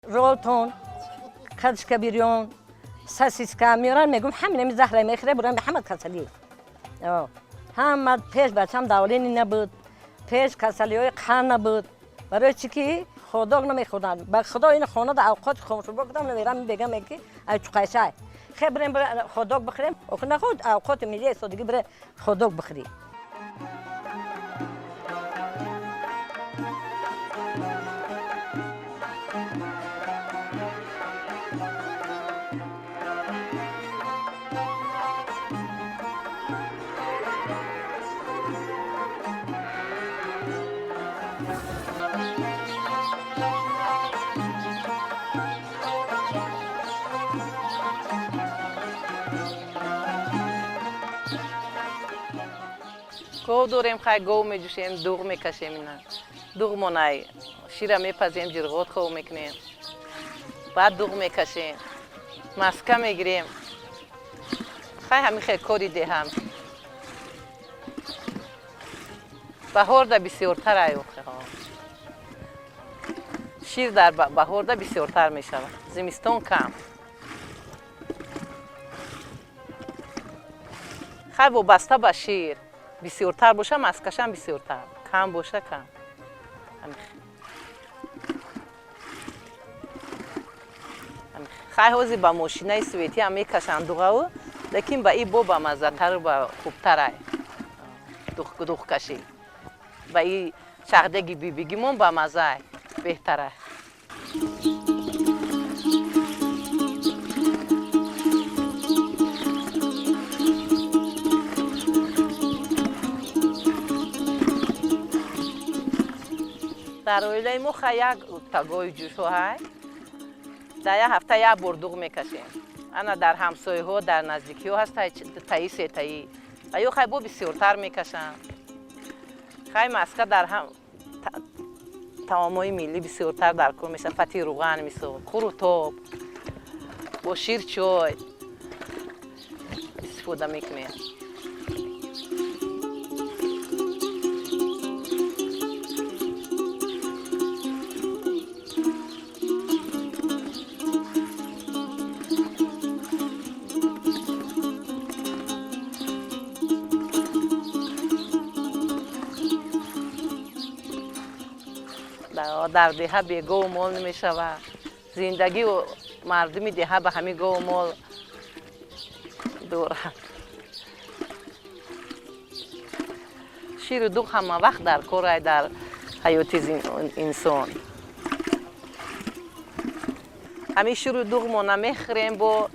Ролтон, кадишка, бирён, сосиска меоран, мегум, ҳамин захра мехӯре, бурам ҳама касалӣ. Ҳама пеш бачам давление набуд, пеш касалиҳои қанд набуд. Барои чӣ ки хот-дог намехӯрданд. Ба худо, ин хонада авқоти хомшурбо кудам намерам, бегам ки ай чуқайшай. Хе, бирем, хот-дог бихӯрем. Охир наход авқоти миллии содагӣ, бире хот-дог бихӯрӣ. Гов дорем, хай, гов меҷӯшем, дуғ мекашем. Ина дуғмонай, шира мепазем, ҷирғот хов мекунем, баъд дуғ мекашем, маска мегирем. Хай, ҳамин хел кори деҳам. Баҳорда бисёртар ай, шир дар баҳорда бисёртар мешавад, зимистон кам. Хай, вобаста ба шир: бисёртар боша, маскашам бисёртар, кам боша, кам. Хай, ҳозир ба мошинаи светӣ ҳам мекашанд дуғаву, лекин ба и бо ба маззатару ба хубтарай. Дуғкашӣ ба и чағдеги бибигимон ба маззай, беҳтарай. Дар оилаи мо хай як тагои ҷӯшо ҳай, дар як ҳафта як бор дуғ мекашем. Ана дар ҳамсояҳо, дар наздикиҳо ҳаст таи сетаӣ ва ё хай бо бисёртар мекашанд. Хай, маска дар таомҳои миллӣ бисёртар дар кор мешавад: фати руған, мисол, хурутоб, бо шир чой истифода мекунем. Дар деҳа бе гову мол намешавад. Зиндагию мардуми деҳа ба ҳамин гову мол дорад. Ширу дуғ ҳама вақт дар корай дар ҳаёти инсон. Ҳамин ширу дуғмо намехӯрем, бо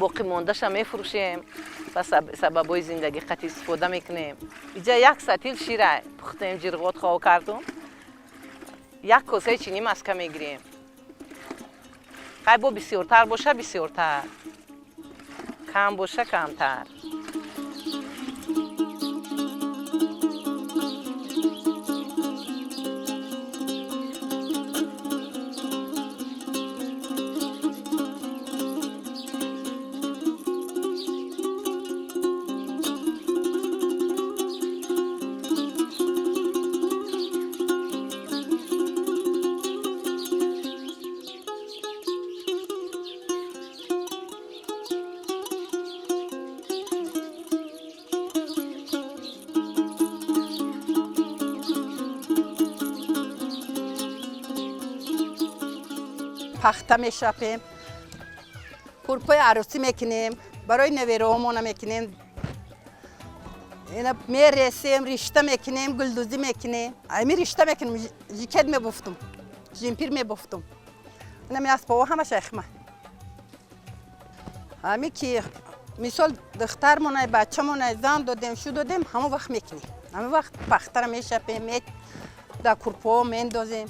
боқимондаша мефурӯшем, ба сабабҳои зиндагӣ қатъи истифода мекунем. Иҷа як сатил шира пухтем, ҷирғот хов кардум, як косаи чини маска мегирем. Хай, бо бисёртар боша, бисёртар, кам боша, камтар. Пахта мешапем, курпои арӯсӣ мекунем, барои невероҳомона мекунем, ина мересем, ришта мекунем, гулдӯзӣ мекунем. Ами ришта мекунем, жикет мебуфтум, жимпир мебуфтум. Инами асбобо ҳамаша ихма. Ами ки мисол духтармонай, бачамонай зан додем, шу додем, ҳамон вақт мекунем, ҳамон вақт пахтара мешапем, дар курпоҳо мендозем.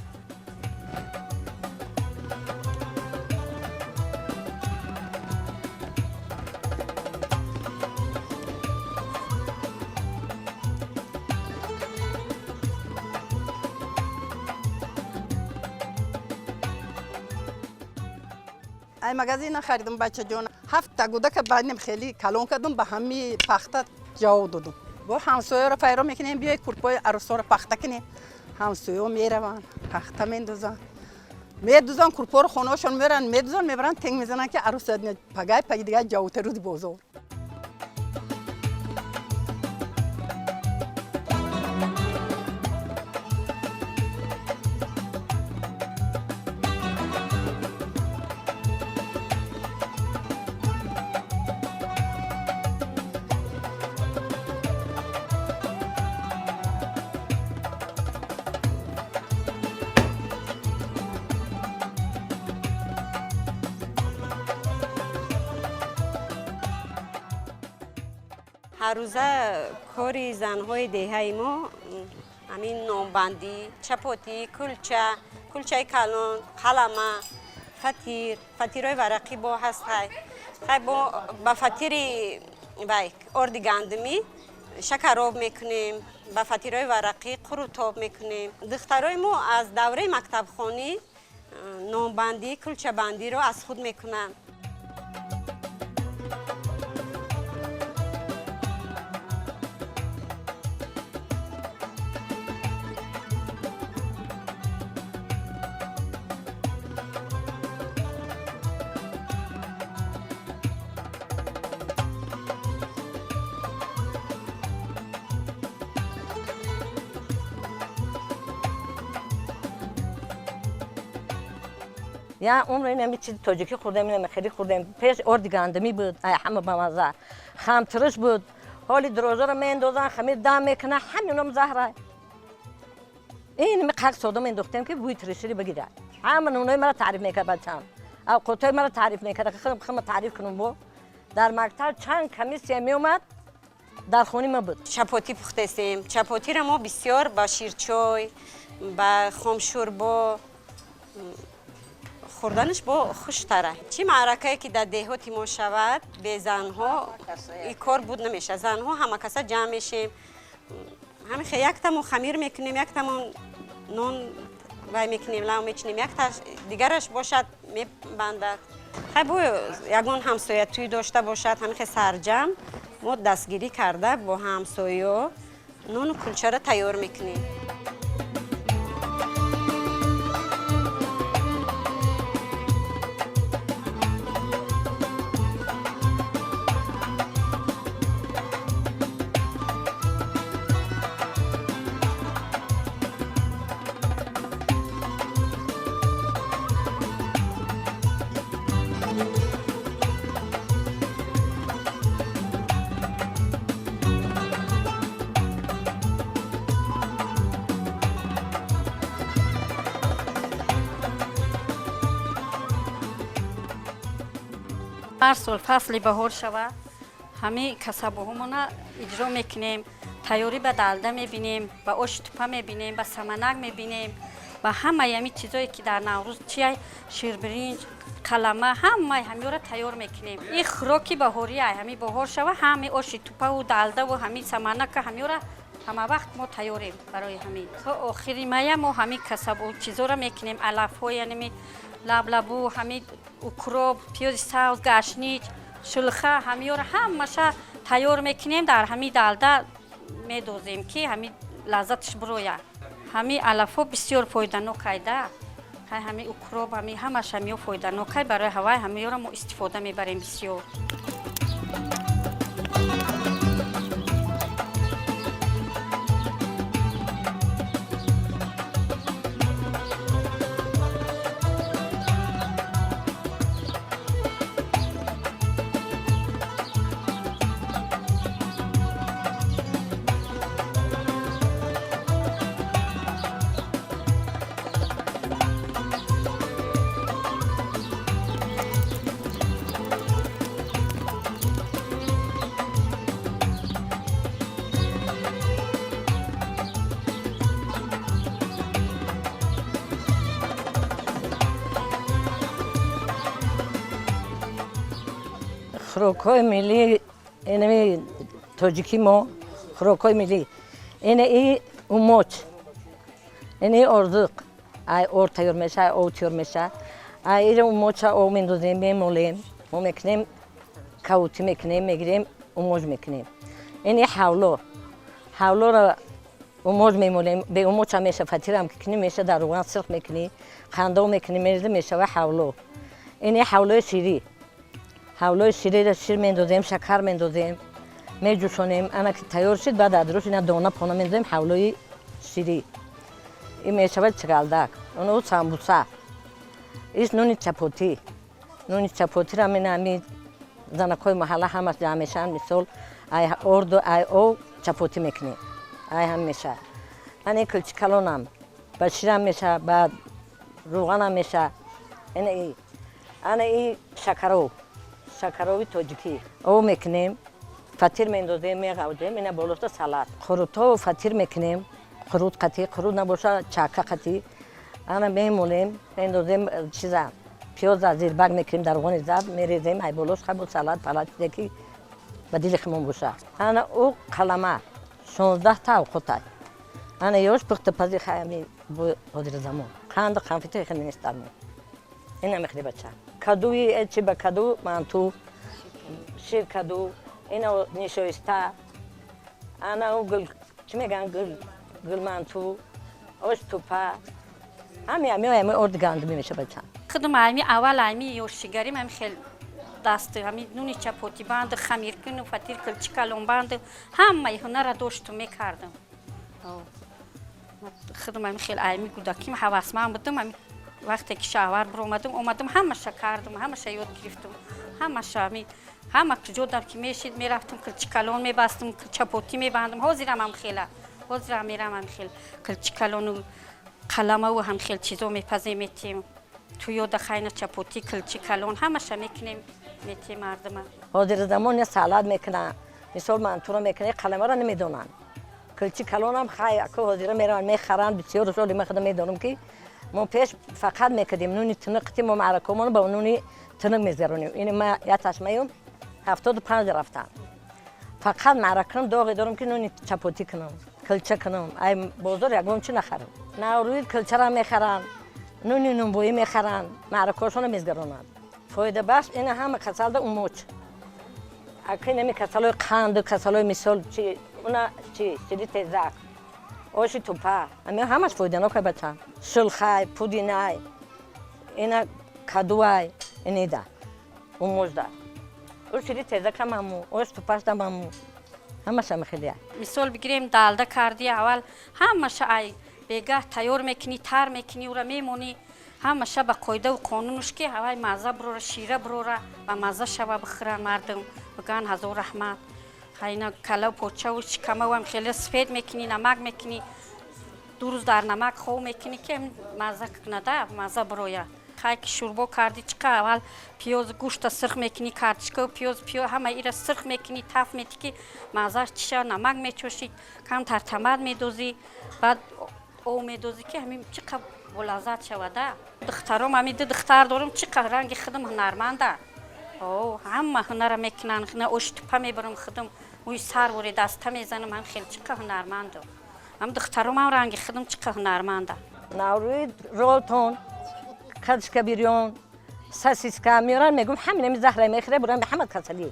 Ай магазин нахаридам, бачаҷон. Ҳафта гудака баъднем хеле калон кардум, ба ҳами пахта ҷавоб додум. Бо ҳамсояро файро мекунем: биёй, курпои арӯсоро пахта кунем. Ҳамсояо мераванд, пахта мендозанд. Медузан курпоро хонаҳошон меран, медузан, мебаранд, тенг мезананд, ки арӯс пагай паги дигар ҷавута рӯзи бозор. Ҳар рӯза кори занҳои деҳаи мо ҳамин нонбандӣ, чапотӣ, кулча, кулчаи калон, қалама, фатир, фатирҳои варақӣ бо ҳаст. Хай бо ба фатири вай орди гандумӣ шакароб мекунем, ба фатирҳои варақӣ қурутоб мекунем. Духтарои мо аз давраи мактабхонӣ нонбандӣ, кулчабандиро аз худ мекунанд. Я умр ин чизи тоҷикӣ хӯрдем, ин хеле хӯрдем. Пеш орди гандумӣ буд, ай ҳама бамаза. Хамтириш буд. Ҳоли дрожжаро меандозанд, хамир дам мекунанд, ҳаминам заҳра. Ин ми қақ сода меандохтем, ки бӯи тиришири бигирад. Ҳама нунои маро таъриф мекард бачам. Авқотҳои маро таъриф мекард, худам таъриф кунам бо. Дар мактаб чанд комиссия меомад, дар хони ма буд. Чапотӣ пухтестем. Чапотиро мо бисёр ба ширчой, ба хомшӯрбо хӯрданаш бо хуштара. Чӣ маъракае ки дар деҳоти мо шавад, бе занҳо и кор буд намешавад. Занҳо ҳама каса ҷамъ мешем. Ҳамин хе яктамо хамир мекунем, яктамо нон вай мекунем, лав мечинем, якташ дигараш бошад мебандад. Хай бо ягон ҳамсоя тӯй дошта бошад, ҳамин хе сарҷамъ мо дастгирӣ карда бо ҳамсоё нону кулчаро тайёр мекунем. Ҳар сол фасли баҳор шава, ҳамин касабоҳомона иҷро мекунем, тайёрӣ ба далда мебинем, ба оши тупа мебинем, ба саманак мебинем, ба ҳамаи ҳамин чизое ки дар Наврӯз чия, ширбиринҷ, қалама, ҳамаи ҳамиёро тайёр мекунем. Ин хӯроки баҳория, ҳамин баҳор шава, ҳамин оши тупаву далдаву ҳамин саманака ҳамиёро ҳама вақт мо тайёрем барои ҳамин. То охири мая мо ҳамин касабо чизоро мекунем, алафҳо, яъне лаблабу, ҳамин укроп, пиёзи сабз, гашнич, шулха, ҳамиёро ҳамаша тайёр мекунем, дар ҳамин далда медозем, ки ҳамин лаззаташ бирояд. Ҳамин алафҳо бисёр фоиданокайда. Ҳамин укроп, ҳамин ҳамаш ҳамиё фоиданокай, барои ҳавай ҳамиёро мо истифода мебарем бисёр. Хӯрокҳои миллӣ, инами тоҷикӣ мо, хӯрокҳои миллӣ. Ина и умоч, ина и орзуқ, ай орд тайёр меша, ай ов тайёр меша. Ай ира умоча ов мендозем, мемолем, мо мекунем, кавутӣ мекунем, мегирем, умоч мекунем. Ин и ҳавло. Ҳавлоро Умоҷ мемолем, беумоҷ ҳам меша, фатирам ки кунӣ меша, дар равған сирх мекунӣ, қандо мекунӣ, мерезӣ, мешава ҳавло. Ин ҳавлои ширӣ. Ҳавлои шириро шир мендозем, шакар мендозем, меҷӯшонем. Ана ки тайёр шид, баъд аз рӯш ина дона пона мендозем, ҳавлои ширӣ. Ин мешавад чигалдак. Оно самбуса. Ис нуни чапотӣ. Нуни чапотиро мена ами занакҳои маҳалла ҳамаш ҷамъ мешаванд, мисол, ай орду, ай ов чапотӣ мекунем. Ай ҳам меша. Ане кулчи калонам ба ширам меша, ба рӯғанам меша. Ина и. Ана и шакаров. Шакарови тоҷикӣ. Ов мекунем, фатир мендозем, меғавҷем, ина болоста салат. Қурутҳо фатир мекунем, қурут қатӣ, қурут набоша, чака қатӣ. Ана мемолем, мендозем чиза, пиёза зирбак мекунем, дар равғани зард мерезем, ай болош хабу салат, палат, чизе ки ба дили химон боша. Ана ӯ қалама, 16 та авқотай. Ана ёш пухтапази хаями ҳозири замон. Қанду қанфито хеле нестармо. Ина мехӯри, бача. Кадуи чи ба каду, манту, шир каду, ина нишоиста, ана ӯ гул, чӣ мегӯянд, гул, гулманту, ош тупа. Ҳами ҳами ҳами орди гандумӣ меша, бача. Худам ами аввал ами ёшигарим ами хел даст ами нуни чапотӣ банду, хамиркуну, фатир, кулчи калон банду, ҳамаи ҳунара дошту мекардам. Худам ами хел ами кӯдаким ҳавасманд будам. Ами вақте ки шавҳар биромадам, омадам, ҳамаша кардам, ҳамаша ёд гирифтам, ҳамаша ами ҳама куҷодам ки мешид, мерафтам, кулчи калон мебастам, чапотӣ мебандам. Ҳозирам ҳам хела, ҳозирам мерам, ҳам хел кулчи калону қаламаву ҳам хел чизо мепазем, метиҳем туёда. Хайна чапотӣ, кулчи калон, ҳамаша мекунем, метиҳем мардума. Ҳозири замон я салат мекунанд, мисол, мантуро мекунанд, қаламаро намедонанд. Кулчи калонам хай аку ҳозира мераванд, мехаранд бисёр. Соли ман худам медонам, ки мо пеш фақат мекардем нуни тинуқ. Ки мо маъракомоно ба нуни тинуқ мезгаронем. Ин ма як ташмаём 75 рафтам, фақат маъракам доғе дорам, ки нуни чапотӣ кунам, кулча кунам, ай бозор ягон чи нахарам. Наврӯи кулчара мехаранд, нуни нунбоӣ мехаранд, маъракошонро мезгаронанд. Фоидабахш ина ҳама касалда умоч. Аки нами касалои қанду касалои, мисол, чи уна чи шири тезак, оши тупа, ами ҳамаш фоиданок, бача. Шулхай, пудинай, ина кадуай, инида умоҷда ӯ шири тезакам ҳаму, ош тупашдам ҳаму, ҳамаш ҳама хелия. Мисол бигирем, далда кардӣ, аввал ҳамаша ай бегаҳ тайёр мекунӣ, тар мекунӣ, ура мемонӣ, ҳамаша ба қоидаву қонунуш, ки ҳавай мазза бирора, шира бирора, ба мазза шава, бихӯранд мардум, бигӯянд ҳазор раҳмат. Хайна калав почаву шикамавам хеле сфед мекунӣ, намак мекунӣ, 2 рӯз дар намак хов мекунӣ, ки мазза кунада, мазза бирояд. Хай ки шӯрбо кардӣ, чиқа аввал пиёзу гӯшта сирх мекунӣ, картишкаву пиёз, пиёз, ҳама ира сирх мекунӣ, таф метӣ, ки маззаш чиша, намак мечошӣ, камтар тамат медозӣ, баъд ов медозӣ, ки ҳамин чиқа болаззат шавада. Духтаром, ҳамин ду духтар дорам, чиқа ранги худам ҳунарманда. О, ҳама ҳунара мекунанд. Оши тупа мебарам худам, мӯи сар вори даста мезанам, ҳам хел чиқа ҳунармандам. Ҳам духтаром ҳам ранги худам чиқа ҳунарманда. Наврӯи ролтон, картошка бирён, сосиска меоран, мегӯм, ҳамин ами заҳра мехӯре, бурам ҳама касалӣ.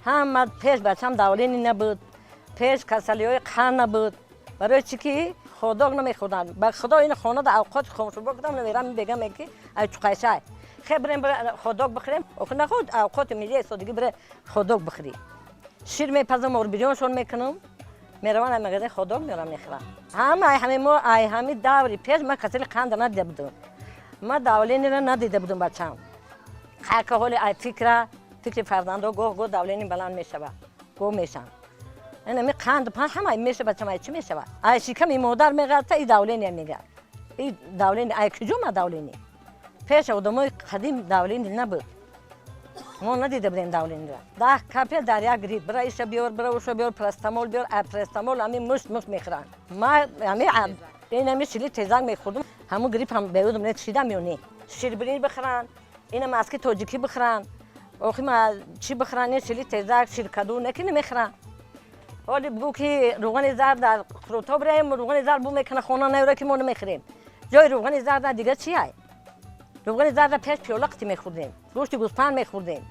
Ҳама пеш, бачам, давление набуд, пеш касалиҳои қанд набуд. Барои чӣ ки хот-дог намехӯрданд. Ба худо, ин хонада авқоти хомшӯрбо кардам, намерам, бегам, ки ай чуқайшай хе бирем, хот-дог бихӯрем. Охир наход авқоти миллии содагӣ, бире хот-дог бихӯрӣ. Шир мепазам, орбирёншон мекунам, мераванд ай магазин, хот-дог меорам, мехӯрам. Ҳама ай ҳами мо ай ҳами даври пеш ман касали қанда надида будам, ман давление ро надида будам, бачам. Хайка ҳоли ай фикра, фикри фарзандо, гоҳ гоҳ давление баланд мешава, гоҳ мешам. Инами қанд пан ҳама меша, бачам, ай чӣ мешава? Ай шиками модар меғалта, и давление мега, и давление ай куҷо ма давление? Пеш одамои қадим давление набуд, мо надида будем давление ро. 10 капель дар як грипп, бира иша биёр, бира уша биёр, парацетамол биёр. Ай парацетамол ами мушт мушт мехӯранд. Ма ами инами шили тезак мехӯрдум, ҳамун грипп ҳам беудум не шидам ё не. Ширбиринҷ бихӯранд, ина маски тоҷикӣ бихӯранд, охи ма чӣ бихӯранд, ин шили тезак, ширкаду не ки намехӯранд. Ҳоли бигӯ, ки рӯғани зард дар қурутҳо бираем, рӯғани зард бу мекуна, хона наёра, ки мо намехӯрем. Ҷои рӯғани зард дига чи ай? Рӯғани зарда пеш пиёла қити мехӯрдем, гӯшти гӯспанд мехӯрдем.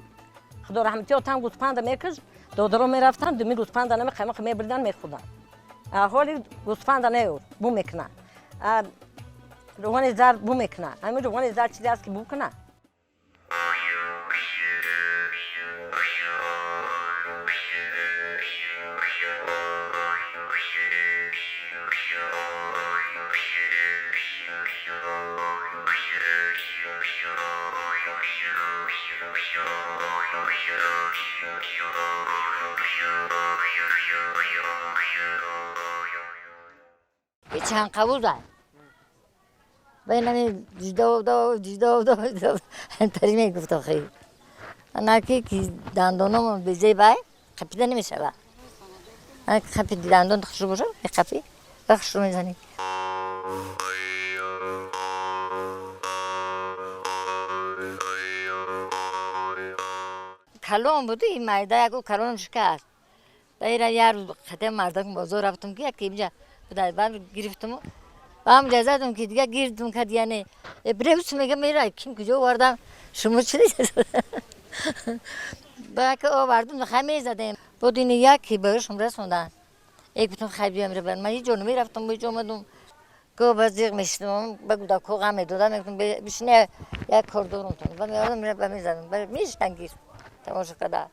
Худо раҳмати, отам гӯспанда мекушт, додаро мерафтанд, думи гӯспанда нами қаймоқ мебурдан, мехӯрданд. Ҳоли гӯсфанда не, бу мекуна, рӯғани зард бу мекуна. Ҳамин рӯғани зард чизе аст, ки бу куна. Чанд қабуза байнами ҷидо ҷидо тари мегуфт. Охи, анаки ки дандоном безебай қапида намешава. Қапи дандон хушрӯ боша, меқапӣ ва хушрӯ мезанӣ. Калон буду, ин майда яку калоном шикаст. Баира як рӯз қате мардак бозор рафтам, ки яке инҷа буда, гирифтаму ба ҳамҷа задам, ки дига гирдум кард. Яъне бревс мега, мера ким куҷо овардам, шумо чи бака овардум, хай мезадем. Буд ини яке барошум расондан. Э, гуфтам, хай биям, рабан ман ҳеҷ ҷо намерафтам, ҳеҷ омадум го ба зиқ мешидам, ба кӯдако ғам медодам, мегуфтам, бишине, як кор дорум тон ба меорадам, ба мезадам, мешидан гир тамошо када.